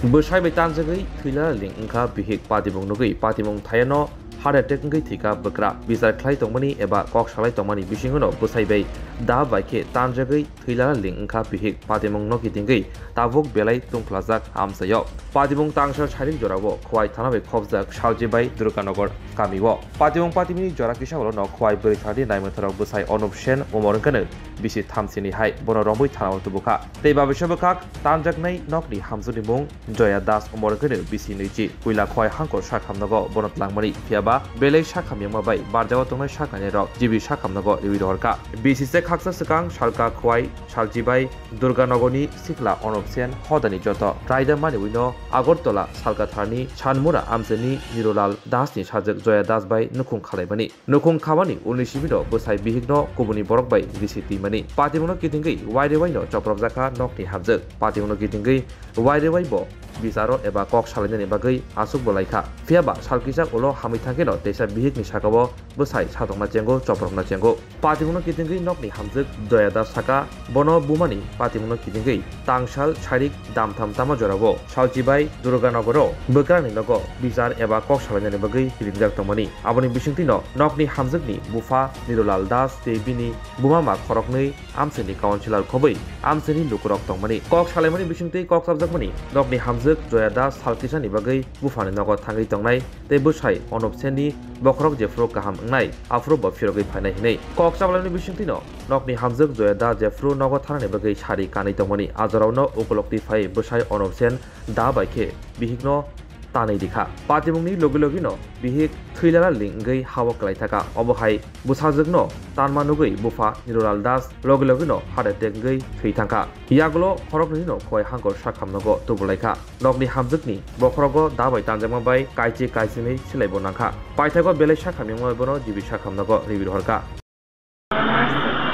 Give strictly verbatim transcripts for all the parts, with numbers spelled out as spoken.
Bwsai bai tanjagwi thwilala ling wngkha bihik, patimung nugwi patimung thayano heart attack wngwi thwikha bwkra. Bichar khlai tongmani eba kok salai tongmani bisingono bwsai bai da bai khe tanjagwi thwilala ling wngkha bihik, patimung no kitingwi tabuk belai tungphlajak amchaio. Patimung tangsa sairik jorao Khowai thana bai khopjak Salchi bai Durganagar kamio. Patimung patimini jora kisa ulo no Khowai bwrwi thani naimwthorok bwsai Onup Sen umor wngkha no bisi thamsini hai, bono romwi thanao tubukha. Tei babisa bwkhak tanjaknai nokni hamjwkni mung Joya Das, umor wngkha no bisi nwichi. Puila Khowai hangkor sakhamnogo bono tlangmani, phiyaba belai sakhamyangma bai barjao tongnai saknainai rok G B sakhamnogo riwi rohorkha. Bisi se khaksa swkang salka Khowai Salchi bai Durganogorni sikla Onup Sen hodani joto raida maniwino Agartala Salkatharani Sanmura amchaini Nirulal Dasni sajwk Joya Das bai nukhung khalaimani. Nukhung khamani ulni sibino bwsai bihikno kubuni borok bai risi twimani. Patimungno kitingwi wairewai no chopropjakha nokni hamjwk. Patimungno kitingwi wairewai bo bicharo eba kok salainani bagwi aswk bo laikha. Phiyaba sal kisa ulo hamwi thangkheno teisa bihikni sakao bwsai satokna chengo, chopropna chengo. Patimungno kitingwi nokni hamjwk Joya Das saka, bono bumani patimungno kitingwi tangsal sairik damtham tama jorao Salchi bai Durganogoro bwkrangni nogo bichar eba kok salainani bagwi ringjak tongmani. Aboni bisingtwino nokni hamjwkni bupha Nirulal Das tei bini buma ma khoroknwi amchaini councillor khobwi amchaini lukurok tongmani. Kok salaimani bisingtwi kok chapjakmani nokni hamjwk Joya Das sal kisani bagwi buphani nogo thangwi tongnai tei bwsai Onup Senni bokhorok jephuru kaham wngnai, aphuru bo phirogwi phainai hwnwi. Kok chapalaimani bisingtwino nokni hamjwk Joya Das jephuru nogo thanani bagwi sari kanwi tongmani, a jorao no ukolok twi phai bwsai Onup Sen da bai khe bihikno tanwi rikha. Patimungni logi logino bihik thwilala ling wngwi ha-o kwlai thaka. Obo hai bwsajwkno tanma nugwi bupha Nirulal Das logi logino heart attack wngwi thwi thangkha. Yagulo khoroknwino Khowai hangkor sakhamnogo tubulaikha. Nokni hamjwkni bokhorogo da bai tanjakma bai kaichi kaisinwi silaibo nangkha. Paithago belai sakhamyangma bai bono G B sakhamnogo riwi rohorkha.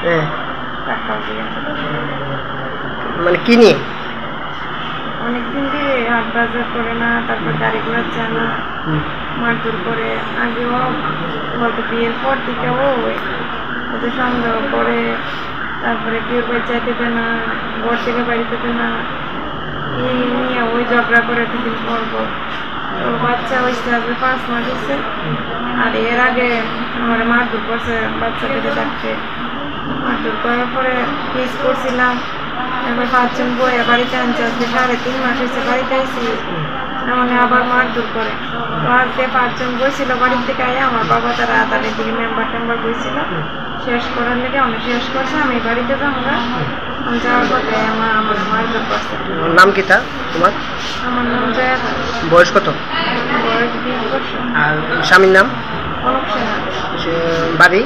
Eh. মানে কি নিয়ে? অনেকদিন ধরে হাট বাজার করে না, তারপর গাড়ি ঘোড়া চালায়, হুম। মারধর করে। আগেও হয়তো বিয়ের পর থেকে ও ওই ওদের সন্দেহ করে, তারপরে কেউ বাড়ি যাইতে দেয় না, ঘর থেকে বাড়িতে দেয় না, এই নিয়ে ওই ঝগড়া করে দুদিন পর পর। তো বাচ্চা হয়েছে, আজকে পাঁচ মাস হয়েছে। আর এর আগে আমার মারধর করছে বাচ্চাটাকে ডাকতে। মারধর করার পরে কিস করছিলাম। এবার পাঁচজন বইয়া বাড়িতে আনছে, আজকে সাড়ে তিন মাস হয়েছে বাড়িতে আইছি। মানে আবার মারধর করে। তো আজকে পাঁচজন বইছিল বাড়ির থেকে আয়া, আমার বাবা তারা আদালতের দিকে মেম্বার টেম্বার বইছিল। শেষ করার লেগে আমি শেষ করছি, আমি বাড়িতে যাবো গা। আমি যাওয়ার পথে মা আমার মারধর করছে। নাম কিতা তোমার? আমার নাম জয়া দাস। বয়স কত? বয়স বিশ বছর। আর স্বামীর নাম? কনক সেনা। সে বাড়ি?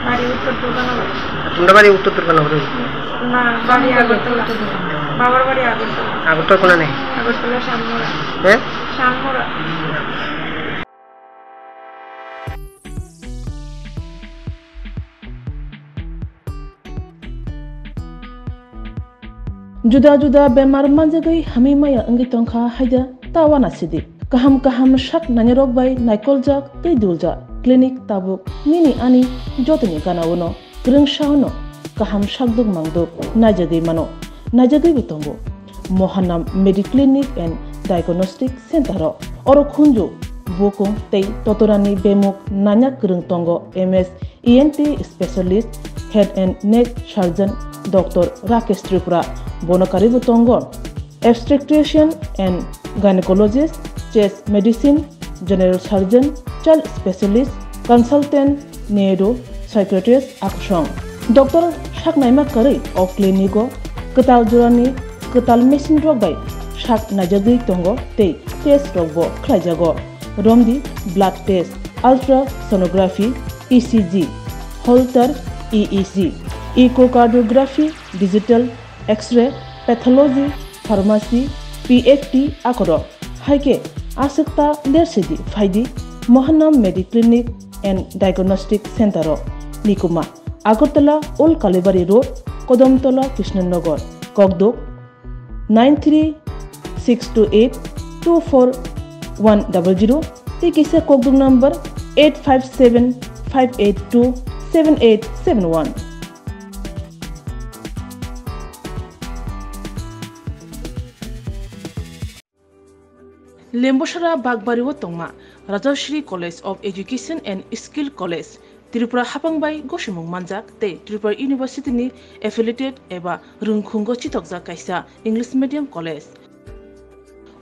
বাড়ি উত্তর দুর্গানগর। তোমরা বাড়ি উত্তর দুর্গানগর? না, বাড়ি আগরতলা। বাবার বাড়ি আগরতলা। আগরতলা কোনানে? আগরতলা শানমোড়া। হ্যাঁ? শানমোড়া। Juda juda bemar manjagwi hamwi maya wngwi tongkha haida ta uanasidi. Kaham kaham sak nainarok bai naikoljak tei duljak clinic tabuk nini ani jotoni gana-o no kwrwngsa-o no kaham sakduk mangduk naijagwi mano, naijagwibo tongo. Mohanam Mediclinic and Diagnostic Center-o oro khunju, bukung tei totorani bemuk nanya kwrwng tongo M S E N T specialist, head and neck surgeon Doctor Rakesh Tripura, bono karwibo tongo obstetrician and gynecologist, chest medicine, general surgeon, child specialist, consultant, neuro psychiatrist akusong. Doctor saknaima karwi o clinic-o kwtal jorani kwtal machine rok bai sak naijagwi tongo tei test rokbo khlaijago. Romdi blood test, ultrasonography, E C G, Holter E E G, echocardiography, digital X-ray, pathology, pharmacy, P F T akorok. Hai khe aswk ta lersidi phaidi Mohanam Mediclinic and Diagnostic Center-o. Nikuma, Agartala Old Kalibari Road, Kodamtola, Krishnanagar, Kokduk, nine three six two eight two four one double zero, tei kisa kokduk number eight five seven five eight two seven eight seven one. Lembosara Bagbari o tongma Rajashri College of Education and Skill College, Tripura hapang bai gosimung manjak tei Tripura University ni affiliated eba rwngkhungo chitokjak kaisa English medium college.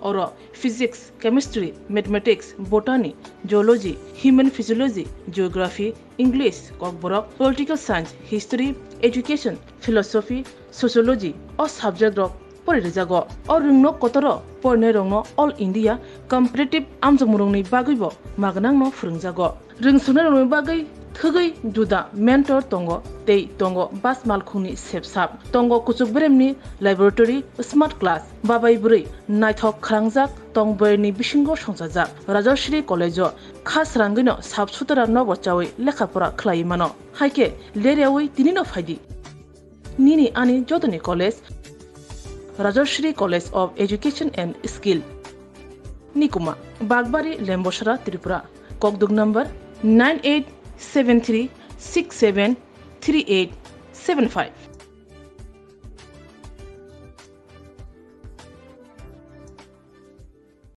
Oro Physics, Chemistry, Mathematics, Botany, Zoology, Human Physiology, Geography, English, Kokborok, Political Science, History, Education, Philosophy, Sociology o subject rok pori rijago. O rwngno kotoro porinai rokno All India competitive amjokmung rokni bagwi bo magnangno phwrwngjago. Rwngsuknai rokni bagwi thwgwi juda mentor tongo tei tongo bas malkhungni sepsap. Tongo kuchuk beremni laboratory, smart class, babai bwrwi naithok khwrangjak tong bwrwini bisingo songchajak. Rajashri College o kha srangwino sap sutara nobo chawi lekha pora khlai mano. Haikhe leryawi tinino phaidi. Nini ani jotoni college, Rajashri College of Education and Skill. Nikuma, Bagbari, Lembosara, Tripura. Kokduk number nine eight seven three six seven three eight seven five.